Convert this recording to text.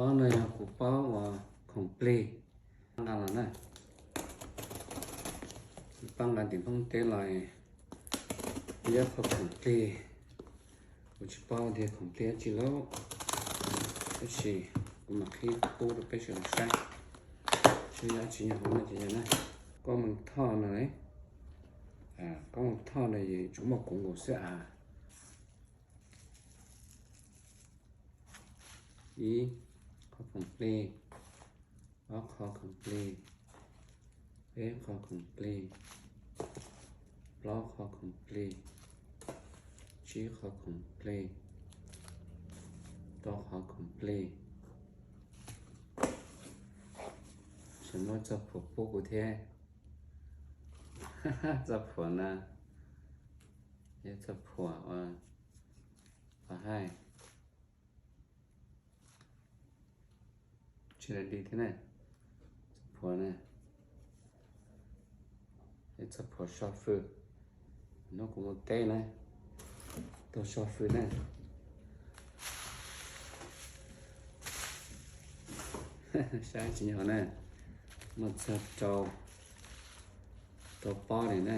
Pob no yog kuv pob uas khoom plig nqa los na. Kuv pob nqa tim Hmoob teb los, yog qhov khoom plig. Kuv tsis paub tias khoom plig dab tsi lauj, tab sis kuv mam qhib pub rau peb sawv daws saib seb yog dab tsi nyuag hauv no ces yog na. Koj mus thoj no, koj mus thoj no es tsuas muaj kuv nkaus xwb as. Ib qho khoom plig, ob qho khoom plig, peb qho khoom plig, plaub qho khoom plig, tsib qho khoom plig, rau qhov khoom plig. Tseem muab txoj phuam pub kuv thiab. Txoj phuam na, yog txoj phuam uas, uas haij, tsis li thiab na. Txoj phuam na, yog txoj phuam so fws. Hnub kuv mus teb na, tau so fws na. Saib tsis nyob na, muaj txog rau, rau pob li na.